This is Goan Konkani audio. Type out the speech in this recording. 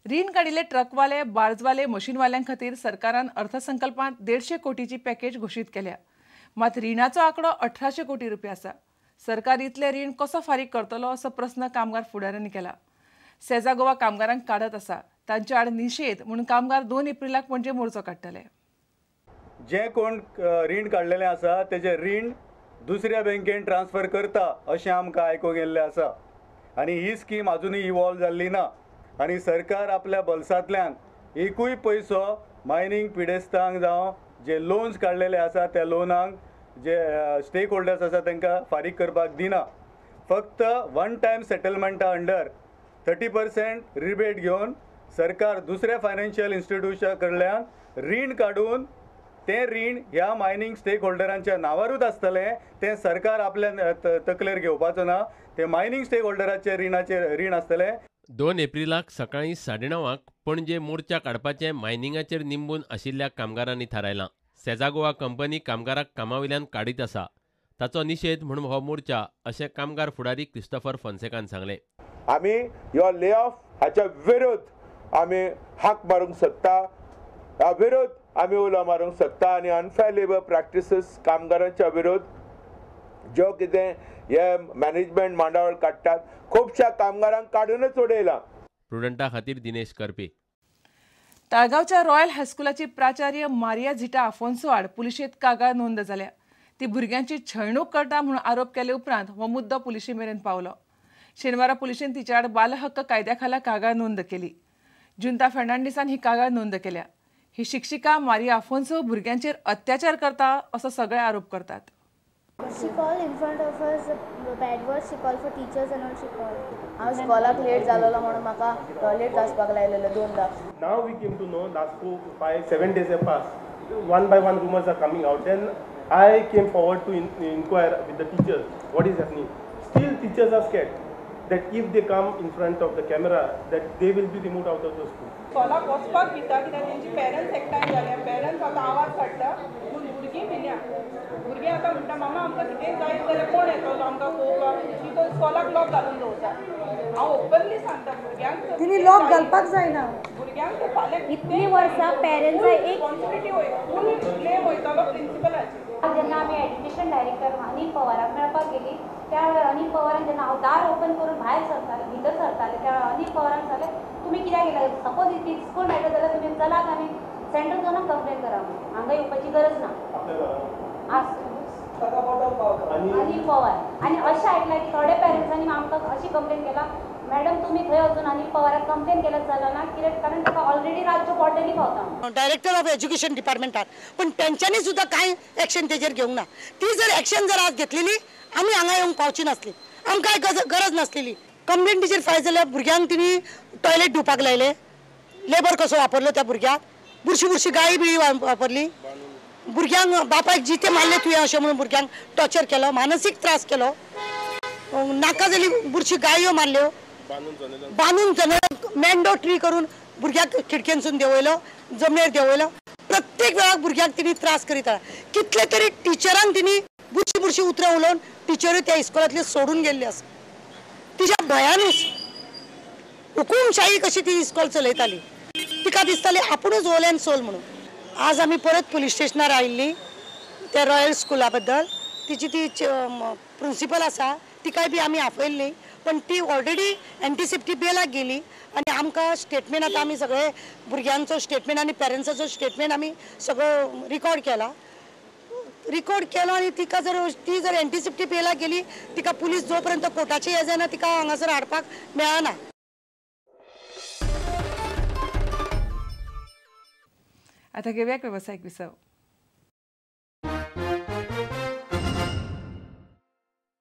रीण काडिल्ले ट्रकवाले, बार्जवाले, मशीनवाल्यां खातीर सरकारान अर्थसंकल्पांत 150 कोटीची पॅकेज घोशीत केल्या. मात रिणाचो आंकडो 1800 कोटी रुपया आसा. सरकार इतले रीण कसो फारीक करतलो असो प्रस्न कामगार फुडाऱ्यांनी केला. सेजा गोवा कामगारांक काडत आसा. तांच्या आड निशेध म्हणून कामगार 2 एप्रिलाक पणजे मोर्चो काडटले. जे कोण रीण काडलेले आसा तेजे रीण दुसऱ्या बँकेन ट्रान्सफर करता अशें आमकां आयकूंक येयल्लें आसा आनी ही स्कीम अजुनूय इवॉल्व जाल्ली ना आनी सरकार आपल्या बल्सांतल्यान एकूय पयसो मायनींग पिडेस्तांक जावं जे लोन्स काडलेले आसा त्या लोनांक जे स्टेक होल्डर्स आसा तांकां फारीक करपाक दिना. फक्त वन टायम सेटलमेंटा अंडर 30% रिबेट घेवन सरकार दुसऱ्या फायनान्शियल इन्स्टिट्यूशना कडल्यान रीण काडून तें रीण ह्या मायनींग स्टेक होल्डरांच्या नांवारूच आसतलें. तें सरकार आपल्या तकलेर घेवपाचो ना. तें मायनींग स्टेक होल्डराचें रिणाचेर रीण आसतलें. 2 एप्रिलाक सकाळीं 9:30 पणजे मोर्चा काडपाचें मायनिंगाचेर निंबून आशिल्ल्या कामगारांनी थारायलां. सेजा गोवा कंपनी कामगाराक कामावयल्यान काडीत आसा ताचो निशेध म्हणून हो मोर्चा अशें कामगार फुडारी क्रिस्टोफर फोन्सेकान सांगलें. आमी ह्यो ले ऑफ हाच्या विरोध आमी हाक मारूंक शकता, ह्या विरोध आमी उलो मारूंक शकता आनी अनफेयर लेबर प्रॅक्टिसीस कामगारांच्या विरोध ज्यो कितें हे मॅनेजमेंट मांडावळ काडटात खुबश्या कामगारांक काडूनच उडयलां. प्रुडंटा खातीर दिनेश करपी. ताळगांवच्या रॉयल हायस्कुलाची प्राचार्य मारिया झिटा आफोन्सो आड पुलिशेंत कागाळ नोंद जाल्या. ती भुरग्यांची छळणूक करता म्हणून आरोप केले उपरांत हो मुद्दो पुलिशे मेरेन पावलो. शेनवारा पुलिशेन तिच्या आड बालहक्क कायद्या खाला कागाळ नोंद केली. जुंता फर्नांडीसान ही कागाळ नोंद केल्या. ही शिक्षिका मारिया आफोन्सो भुरग्यांचेर अत्याचार करता असो सगळे आरोप करतात. She called in front of us bad words. She called for teachers and all. She called. हांव स्कॉलाक लेट जालोलो म्हणून म्हाका टॉयलेट वचपाक लायलेलो 2दा. Now we came to know last 4, 5, 7 days have passed. One by one rumors are coming out. Then I came forward to inquire with the teachers what is happening. Still teachers are scared that if they come in front of the camera that they will be removed out of the school. स्कॉलाक वचपाक भिता कित्याक तेंची पेरंट्स एकठांय जाल्या. पेरंट्स आतां आवाज काडटा पूण भुरगीं भिन्या. भुरगीं आतां म्हणटा मामा आमकां कितेंय जायत जाल्यार कोण येतलो आमकां पळोवपाक. तितून स्कॉलाक लॉक घालून दवरता. हांव ओपनली सांगता भुरग्यांक तिणी लॉक घालपाक जायना. भुरग्यांक फाल्यां इतलीं वर्सां पेरंट्सां एक रिस्पॉन्सिबिलिटी फूल ब्लेम वयतलो प्रिंसिपलाचेर. जेन्ना आमी एज्युकेशन डायरेक्टर अनिल पवाराक मेळपाक गेली त्या वेळार अनिल पवारान जेन्ना हांव दार ओपन करून भायर सरताले भितर सरताले त्या वेळार अनिल पवारान सांगलें तुमी कित्याक गेले, सपोज if school मेळटा जाल्यार तुमी चलात आनी सेंट्रल झोनाक कंप्लेन करा, हांगा येवपाची गरज ना. अनिल पवार आनी अशें आयकलां की थोडे पेरंट्सांनी आमकां अशी कंप्लेन केला मॅडम तुमी थंय वचून अनिल पवाराक कंप्लेन केल्यार चलना कित्याक कारण ताका ऑलरेडी रातच्यो बॉटली पावता. डायरेक्टर ऑफ एज्युकेशन डिपार्टमेंटान पण तेंच्यांनी सुद्दां कांय एक्शन तेजेर घेवंक ना. ती जर एक्शन जर आज घेतलेली आमी हांगा येवंक पावची नासली, आमकां गरज नासलेली. कंप्लेन तेजेर फायल जाल्यार भुरग्यांक तिणी टॉयलेट धुवपाक लायले, लेबर कसो वापरलो त्या भुरग्याक, बुरशी बुरशी गाळी बिळी वापरली, भुरग्यांक बापायक जिते मारले तुवें अशें म्हणून भुरग्यांक टॉर्चर केलो, मानसीक त्रास केलो, नाका जाली बुरशी गाळयो मारल्यो, बांदून जनेलाक मेंडो ट्री करून भुरग्याक खिडकेनसून देंवयलो, जमनीर देंवयलो. प्रत्येक वेळाक भुरग्यांक तिणी त्रास करीत. कितले तरी टिचरांक तिणी बुरशी बुरशी उतरां उलोवन टिचऱ्यो त्या इस्कॉलांतल्यो सोडून गेल्ल्यो आसा. तिच्या भंयानूच हुकुमशाही कशी ती इस्कॉल चलयताली. तिका दिसताली आपुणूच होल एंड सोल म्हणून. आज आमी परत पुलीस स्टेशनार आयिल्ली त्या रॉयल स्कुला बद्दल. तिची ती प्रिंसिपल आसा तिकाय बी आमी आपयल्ली पण ती ऑलरेडी एंटीसेप्टी बेलाक गेली आनी आमकां स्टेटमेंट आतां आमी सगळे भुरग्यांचो स्टेटमेंट आनी पेरंट्साचो स्टेटमेंट आमी सगळो रिकॉर्ड केला. रिकॉर्ड केलो आनी तिका जर ती जर एंटीसेप्टी बेलाक गेली तिका पुलीस जो पर्यंत कोर्टाचे हे जायना तिका हांगासर हाडपाक मेळना. आता घेऊया वेवसायिक विसव.